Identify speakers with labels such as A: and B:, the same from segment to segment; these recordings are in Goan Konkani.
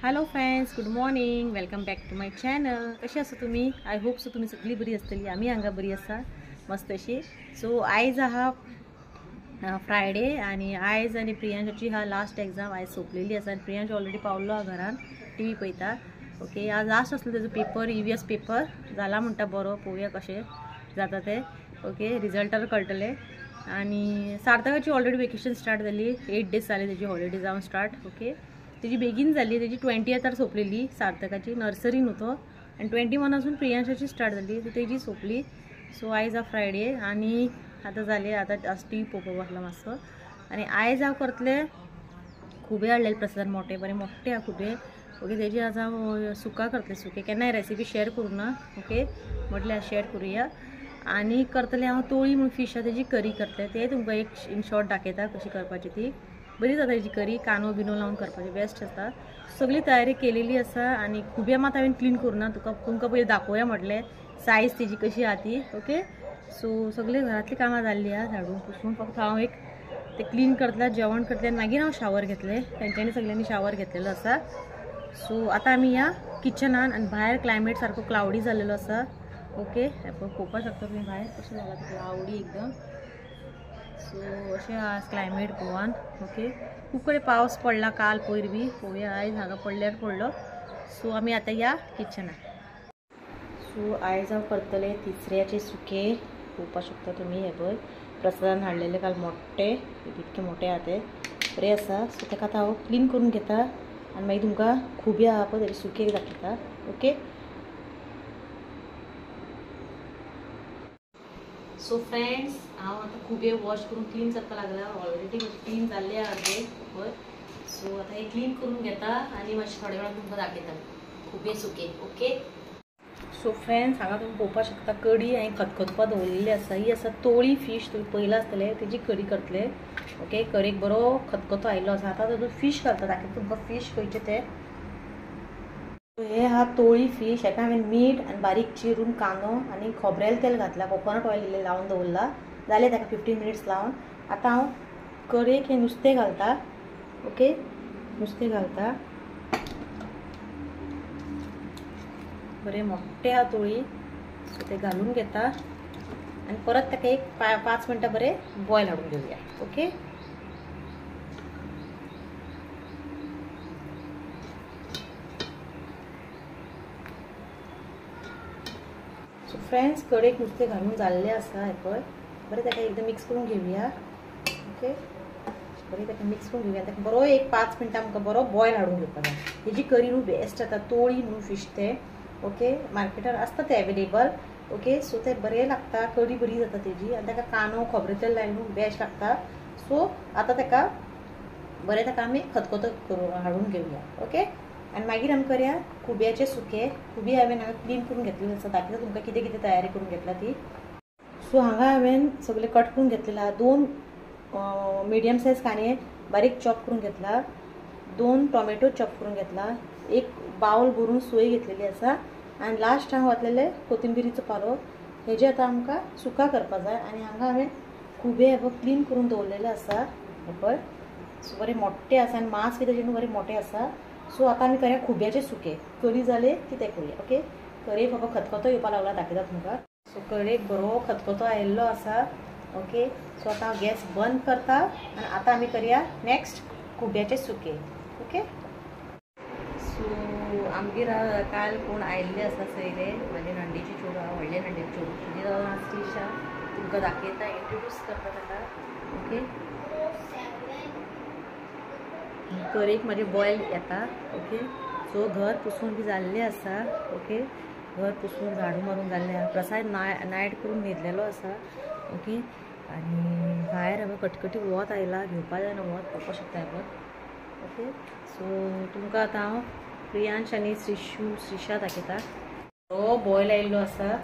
A: Hello friends, good morning, welcome back to my channel. कशी आसा तुमी? I hope so तुमी सगळी बरी आसतली. आमी हांगा बरी आसा मस्त अशी. सो आयज आहा फ्रायडे आनी आयज आनी प्रियांशाची हा लास्ट एग्जाम आयज सोंपलेली आसा. आनी प्रियांश ऑलरेडी पावलो आहा घरान, टी व्ही पळयता. ओके, आज लास्ट आसलो तेजो पेपर, EVS paper जाला म्हणटा बरो, पळोवया कशें जाता तें. ओके, रिजल्टार कळटलें. आनी सार्थकाची ऑलरेडी वेकेशन स्टार्ट जाली, 8 डेज जाले तेजी हॉलिडे जावन स्टार्ट. ओके, तेजी बेगीन जाली, तेजी 20 सोंपलेली सार्थकाची, नर्सरी न्हू तो, आनी 21 प्रियांशाची स्टार्ट जाली, सो तेजी सोंपली. सो आयज हा फ्रायडे आनी आतां जालें, आतां आज टी व्ही पळोवपाक बसला मातसो. आनी आयज हांव करतलें खुबे हाडलेले प्रसादान, मोटे बरे मोठे आहा खुबे. ओके, तेजी आज हांव सुका करतलें, सुके केन्नाय रेसिपी शेअर करूं ना. ओके, म्हटल्यार शेअर करुया. आनी करतलें हांव तोळी म्हूण फिश आहा तेजी करी करतलें, ते तुमकां एक इन शॉर्ट दाखयता कशी करपाची ती. बरी जाता तेजी करी, कांदो बिनो लावन करपाची, बेस्ट आसता. सगळी तयारी केलेली आसा. आनी खुबे मात हांवें क्लीन करूं ना, तुमकां पयलीं दाखोवया म्हटलें सायज तेजी कशी आहा ती. ओके, सो सगळीं घरांतलीं कामां जाल्लीं आहा, झाडून पुसून. फक्त हांव एक ते क्लीन करतलें, जेवण करतलें आनी मागीर हांव शावर घेतलें. तेंच्यांनी सगळ्यांनी शावर घेतलेलो आसा. सो आतां आमी ह्या किचनान, आनी भायर क्लायमेट सारको क्लावडी जाल्लेलो आसा. ओके, पळोवपाक शकता तुमी भायर कशें जाला क्लावडी एकदम. सो अशें आज क्लायमेट गोवान. ओके, खूब कडेन पावस पडला काल पयर बी, पळोवया आयज हांगा पडल्यार पडलो. सो आमी आतां ह्या किचनान. सो आयज हांव करतलें तिसऱ्याचें सुकें, पळोवपाक शकता तुमी. हे पळय प्रसादान हाडलेले काल मोठे, इतके मोठे आहा ते, बरें आसा. सो ताका आतां हांव क्लीन करून घेता आनी मागीर तुमकां खुबे आहा पळय तेजें सुकें दाखयता. ओके, सो फ्रेंड्स, हांव आतां खुबे वॉश करून क्लीन करपाक लागला. ऑलरेडी म्हजे क्लीन जाल्ले आहा अर्दे पळय. सो आतां हे क्लीन करून घेता आनी मातशें थोड्या वेळान तुमकां दाखयता खुबे सुके. ओके, सो फ्रेंड्स, हांगा तुमी पळोवपाक शकता कडी हांवें खतखतपाक दवरलेली आसा. ही आसा तोळी फिश, तुमी पळयलां आसतलें, तेजी कडी करतले. ओके, कडेक बरो खतखतो आयिल्लो आसा. आतां तातूंत फिश घालता, दाखयता तुमकां फिश खंयचे ते. हे आहा तोळी फिश, हेका हांवें मीठ आनी बारीक चिरून कांदो आनी खोबरेल तेल घातला, कोकोनट ऑयल इल्लें लावन दवरला. जालें ताका 15 मिनट्स लावन. आतां हांव कडेक हें नुस्तें घालता. ओके, नुस्तें घालता, बरें मोठे आहा तोळी. सो ते घालून घेता आनी परत ताका एक 5 मिनटां बरें बॉयल हाडून घेवया. ओके, सो फ्रेंड्स, कडेक नुस्तें घालून जाल्लें आसा. हे पळय बरें ताका एकदम मिक्स करून घेवया. ओके, बरें ताका मिक्स करून घेवया. ताका बरो एक 5 मिनटां आमकां बरो बॉयल हाडून घेवपाक जाय. हेजी करी न्हू बेस्ट जाता, तोळी न्हू फिश ते. ओके, मार्केटार आसता ते अवेलेबल. ओके, सो ते बरें लागता, कडी बरी जाता तेजी. आनी ताका कांदो खोबरें तेल लायन न्हू बेस्ट लागता. सो आतां ताका बरें ताका आमी खतखतो करून हाडून घेवया. ओके, आनी मागीर आमी करया खुब्याचें सुकें. खुबी हांवें हांगा क्लीन करून घेतलेली आसा, दाखयता तुमकां कितें कितें तयारी करून घेतला ती. सो हांगा हांवें सगळें कट करून घेतलेलें आहा. 2 मिडियम सायज कांदे बारीक चॉप करून घेतला, 2 टोमॅटो चॉप करून घेतला, एक बावल भरून सोय घेतलेली आसा, आनी लास्ट हांव घातलेले कोथिंबिरीचो पालो. हेजे आतां आमकां सुका करपाक जाय. आनी हांगा हांवें खुबे हे पळय क्लीन करून दवरलेले आसा. हे पळय सो बरें मोठे आसा आनी मांस बी तेजें बरें मोठें आसा. सो आतां आमी करया खुब्याचें सुकें. कडी जाले की तें करुया. ओके, कडेक बाबा खतखतो येवपाक लागला, दाखयता तुमकां. सो कडेक बरो खतखतो आयिल्लो आसा. ओके, सो आतां हांव गॅस बंद करता आनी आतां आमी करया नेक्स्ट खुब्याचें सुकें. ओके, सो आमगेर काल कोण आयिल्ले आसा सयरे, म्हाजे नंडेची चेडूं आहा, व्हडले नंडेची चेडूं, तुजी श्रीशा, तुमकां दाखयता, इंट्रोड्यूस करता ताका. ओके, करेक म्हाजे बॉयल येता. ओके, सो घर पुसून बी जाल्लें आसा. ओके, घर पुसून झाडू मारून जाल्लें आहा. प्रसाद नायट करून न्हिदलेलो आसा. ओके, आनी भायर हांगा कटकटी वत आयला, घेवपा जायना वत, पळोवपाक शकता पळय. ओके, सो तुमकां आतां हांव प्रियांश आनी श्रीशा दाखयता. बरो बॉयल आयिल्लो आसा.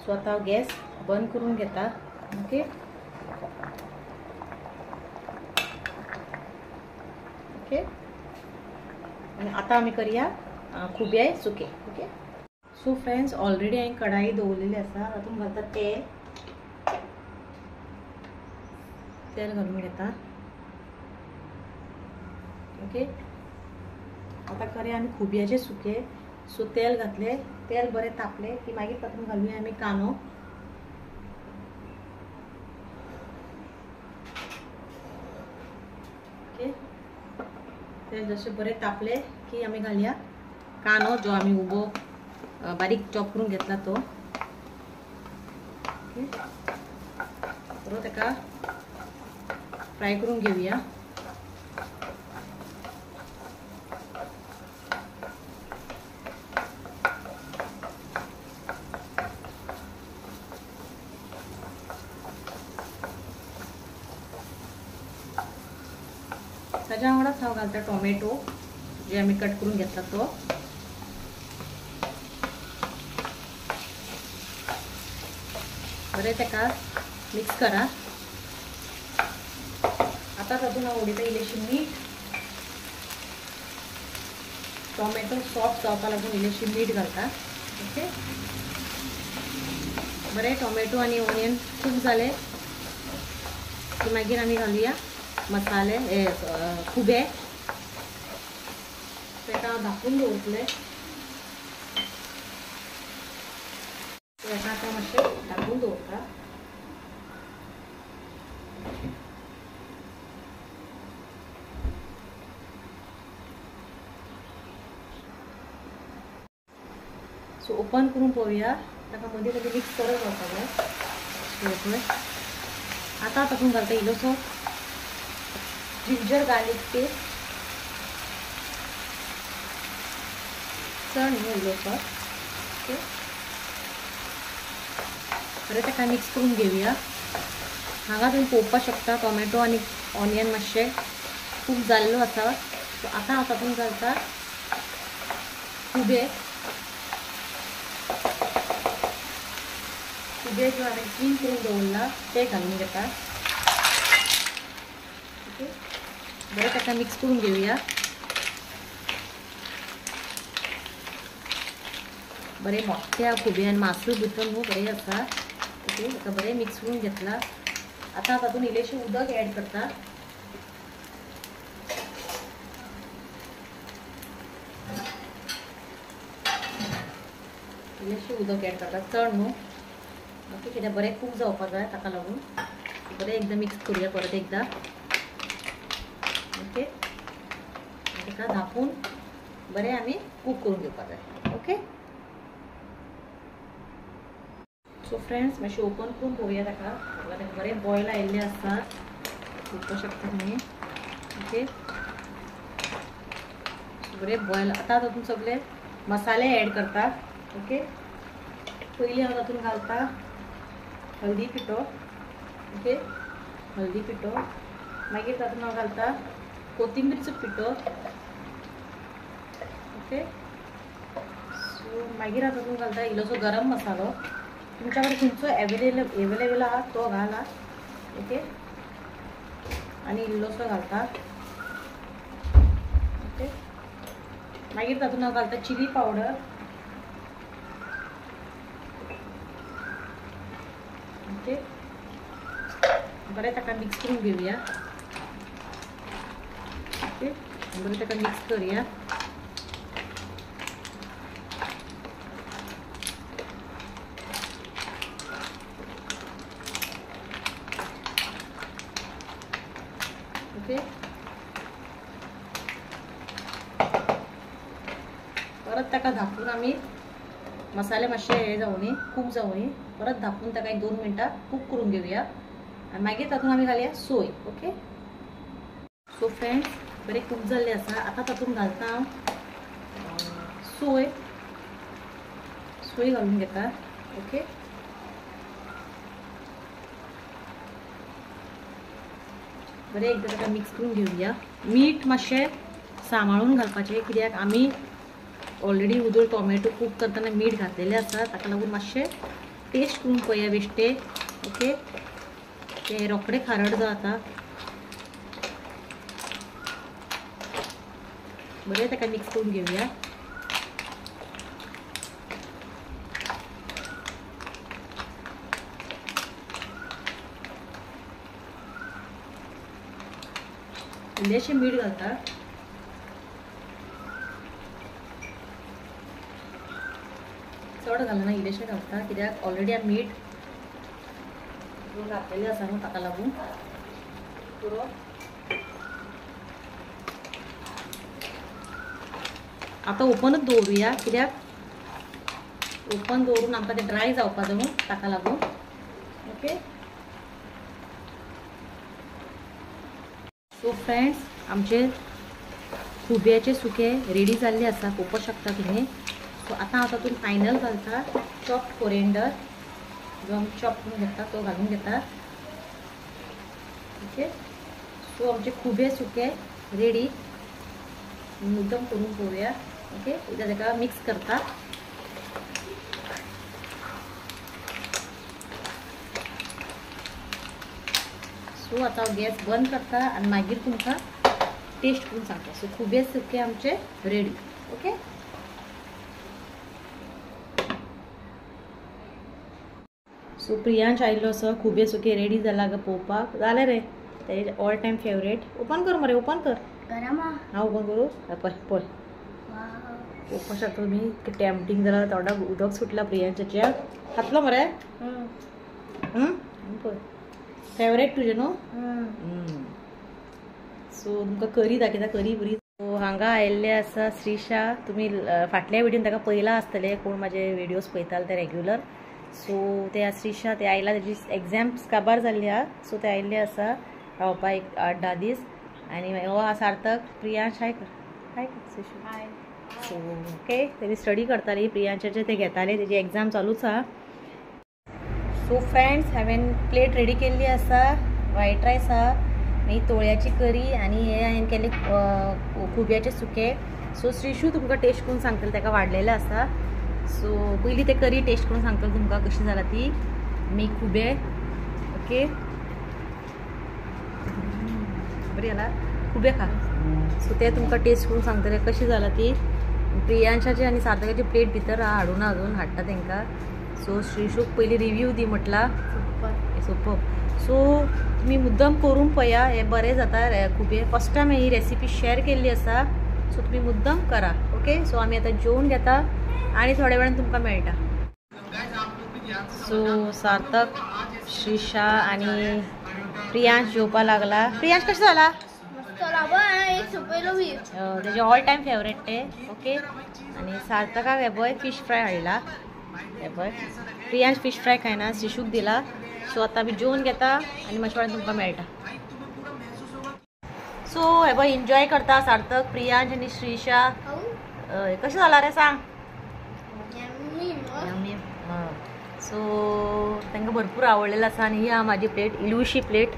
A: सो आतां हांव गॅस बंद करून घेता. ओके, ओके, आनी आतां आमी करया खुबे सुकें. ओके, सो फ्रेंड्स, ऑलरेडी हांवें कढाई दवरलेली आसा. तातूंत घालता तेल, तेल घालून घेता. ओके, आतां करया आमी खुबयाचें सुकें. सो तेल घातलें, तेल बरें तापलें की मागीर तातूंत घालुया आमी कांदो. ओके, तेल जशें बरें तापलें की आमी घालया कांदो जो आमी उबो बारीक चॉप करून घेतला तो. ओके, बरो ताका फ्राय करून घेवया. ताज्या वांगडाच हांव घालता टोमॅटो जे आमी कट करून घेतला तो. बरें ताका मिक्स करा. आतां तातूंत हांव उडयता इल्लेशें मीठ. टोमॅटो सॉफ्ट जावपा लागून इल्लेशें मीठ घालता. ओके, बरें टोमॅटो आनी ऑनियन खूब जाले की मागीर आमी घालुया मसाले खुबे. ताका हांव धांपून दवरतलें. ताका आतां मातशें धांपून दवरता. सो ओपन करून पळोवया. ताका मदीं मदीं मिक्स करत रावपाक जाय. पळय आतां तातूंत घालता इल्लोसो जिंजर गार्लिक पेस्ट, चड न्हू इल्लोसो. ओके, बरें ताका मिक्स करून घेवया. हांगा तुमी पळोवपाक शकता टोमॅटो आनी ऑनियन मातशें खूब जाल्लो आसा. सो आतां हांव तातूंत घालता खुबे. खुबे जो हांवें क्लीन करून दवरला ते घालून घेता. ओके, बरें ताका मिक्स करून घेवया. बरें मोठ्या खुबे आनी मासूय भितर न्हू बरें आसा. ओके, ताका बरें मिक्स करून घेतला. आतां तातूंत इल्लेशें उदक एड करता. इल्लेशें उदक एड करता, चड न्हू. ओके, कित्याक बरें कूक जावपाक जाय ताका लागून बरें एकदां मिक्स करुया परत एकदां. ओके, ताका धांपून बरें आमी कूक करून घेवपाक जाय. ओके, सो फ्रेंड्स मातशें ओपन करून पळोवया ताका. बरें बॉयल आयिल्लें आसा, पळोवपाक शकता तुमी. ओके, बरें बॉयल. आतां तातूंत सगळे मसाले एड करता. ओके, पयलीं हांव तातूंत घालता हळदी पिठो. ओके, हळदी पिठो. मागीर तातूंत हांव घालता कोथिंबीरचो पिठो. ओके, सो मागीर हांव तातूंत घालता इल्लोसो गरम मसालो. तुमच्या कडेन खंयचो एवेलेबल आहा तो घाला. ओके, आनी इल्लोसो घालता. ओके, मागीर तातूंत हांव घालता चिली पावडर. ओके, बरें ताका मिक्स करून घेवया. ओके, बरें ताका मिक्स करुया. ओके, परत ताका धांपून आमी मसाले मातशे हे जावनी कूक जावनी परत धांपून ताका एक 2 मिनटां कूक करून घेवया. आनी मागीर तातूंत आमी घालया सोय. ओके, सो फ्रेंड्स बरें कूक जाल्लें आसा. आतां तातूंत घालता हांव सोय. सोय घालून घेता. ओके, बरें एकदां ताका मिक्स करून घेवया. मीठ मातशें सांबाळून घालपाचें, कित्याक आमी ऑलरेडी उदक टोमॅटो कूक करतना मीठ घातलेलें आसा, ताका लागून मातशें टेस्ट करून पळया बेश्टे. ओके, ते रोखडें खारट जाता. बरें ताका मिक्स करून घेवया. इल्लेशें मीठ घालता. चड घालना, इल्लेशें घालता कित्याक ऑलरेडी आमी मीठ घातलेलें आसा न्हू ताका लागून पुरो. आतां ओपनच दवरुया कित्याक ओपन दवरून आमकां तें ड्राय जावपा जाय न्हू ताका लागून. ओके सो फ्रेंड्स आमचे खुब्याचे सुके रेडी जाल्ले आसा, पळोवपाक शकता तुमी. सो आतां हांव तातूंत फायनल घालता चॉप्ड कोरिएंडर जो आमी चॉप करून घेता तो घालून घेता. ओके सो आमचे खुबे सुके रेडी. मुद्दम करून पळोवया. ओके एकदां ताका मिक्स करता. सो आतां हांव गॅस बंद करता आनी मागीर तुमकां टेस्ट करून सांगता. सो खुबे सुके आमचे रेडी. ओके सो प्रियांश आयिल्लो असो खुबे सुके रेडी जाला गा पळोवपाक. जालें रे तेजे ऑल टायम फेवरेट. ओपन कर मरे, ओपन कर. हांव ओपन करूं? पळय पळय पळोवपाक शकता तुमी टेम्पटींग जाला, तोंडाक उदक सुटला प्रियांशाच्या. खातलो मरे? पळय फेवरेट तुजें न्हू. सो तुमकां करी दाखयता, करी बरी. सो हांगा आयिल्ले आसा श्रीशा. तुमी फाटल्या व्हिडियोन ताका पळयलां आसतलें, कोण म्हाजे व्हिडियोज पळयताले ते रेग्युलर. सो ते श्रीशा ते आयला, तेजी एग्जाम्स काबार जाल्ली आहा. सो ते आयिल्ले आसा रावपा एक 8-10 दीस. आनी हो आहा सार्थक. प्रियांश हाय कर, हाय कर श्रीशा. हाय. सो ओके तेजी स्टडी करताली, प्रियांशाचे ते घेताले, तेजी एग्जाम चालूच आहा. सो फ्रेंड्स हांवें प्लेट रेडी केल्ली आसा, वायट रायस आहा, मागीर तोळ्याची करी आनी हे हांवें केल्ले खुब्याचे सुके. सो श्रीशू तुमकां टेस्ट करून सांगतले, ताका वाडलेलें आसा. सो पयलीं ते करी टेस्ट करून सांगतले तुमकां कशी जाला ती. मागीर खुबे. ओके बरी जाला खुबे खा. सो ते तुमकां टेस्ट करून सांगतले कशी जाला ती. प्रियांशाची आनी सार्थकाची प्लेट भितर हाडूना अजून, हाडटा तांकां. सो श्रीशूक पयलीं रिव्यू दी म्हटला. सुपर. सो तुमी मुद्दम करून पळया, हे बरें जाता खुबे. फर्स्ट टायम ही रेसिपी शेअर केल्ली आसा, सो तुमी मुद्दम करा. ओके सो आमी आतां जेवण घेता आनी थोड्या वेळान तुमकां मेळटा. सो सार्थक, श्रीशा आनी प्रियांश जेवपाक लागला. प्रियांश कशें जाला? तेजे ऑल टायम फेवरेट ते. ओके आनी सार्थकाक हे पळय फिश फ्राय हाडला. हे पळय प्रियांश फिश फ्राय खायना, श्रीशूक दिला. सो आतां आमी जेवन घेता आनी मातशे वेळान तुमकां मेळटा. सो हे पळय एन्जॉय करता सार्थक, प्रियांश आनी श्रीशा. कशें जाला रे सांग? सो तांकां भरपूर आवडलेलं आसा. आनी ही आहा म्हाजी प्लेट, इल्लूशी प्लेट.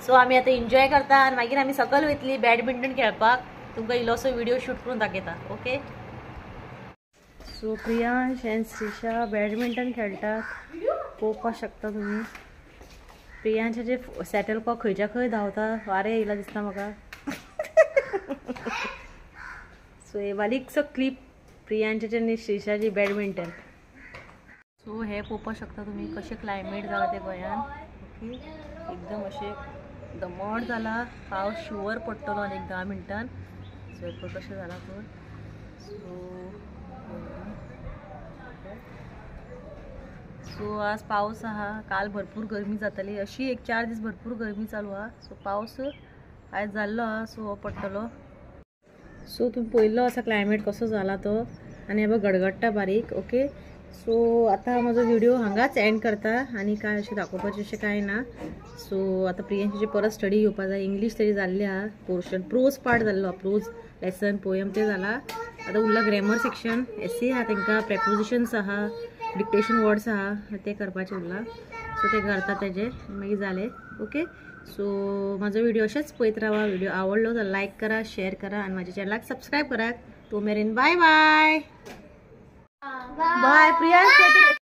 A: सो आमी आतां एन्जॉय करता आनी मागीर आमी सकयल वयतली बॅडमिंटन खेळपाक. तुमकां इल्लोसो व्हिडियो शूट करून दाखयता. Okay so Priyansh and Shrisha badminton खेळटात, पळोवपाक शकता तुमी. प्रियांशाचे सेटल कॉक खंयच्या खंय धांवता, वारें येयला दिसता म्हाका. सो हे बारीकसो क्लिप प्रियांशाचे आनी श्रीशाची बॅडमिंटन. सो हे पळोवपाक शकता तुमी कशें क्लायमेट जाला ते गोंयान. ओके एकदम अशें दमट जाला, पावस शुवर पडटलो आनी एक 10 मिनटान. सो हे पळय कशें जाला पळय. सो आज पावस आहा, काल भरपूर गरमी जाताली, अशी एक 4 दीस भरपूर गरमी चालू आहा. सो पावस आयज जाल्लो आहा, सो हो पडटलो. सो तुमी पळयल्लो आसा क्लायमेट कसो जाला तो. आनी हे पळय गडगडटा बारीक. ओके सो आतां म्हजो व्हिडिओ हांगाच एंड करता आनी कांय अशें दाखोवपाचें अशें कांय ना. सो आतां प्रियांशाची परत स्टडी घेवपा जाय. इंग्लीश तरी जाल्ली आहा, पोर्शन प्रोज पार्ट जाल्लो, प्रोज लेसन पोयम ते जाला. आतां उरला ग्रॅमर सेक्शन, एसी आहा तांकां, प्रेपोजिशन्स आहा, डिक्टेशन वर्ड्स आहा, ते करपाचें उरला. सो ते करता तेजे मागीर जालें. ओके सो म्हाजो व्हिडिओ अशेंच पळयत रावा. व्हिडिओ आवडलो जाल्यार लायक करा, शेअर करा आनी म्हाज्या चॅनलाक सबस्क्रायब करात. तो मेरेन बाय बाय बाय प्रियांश.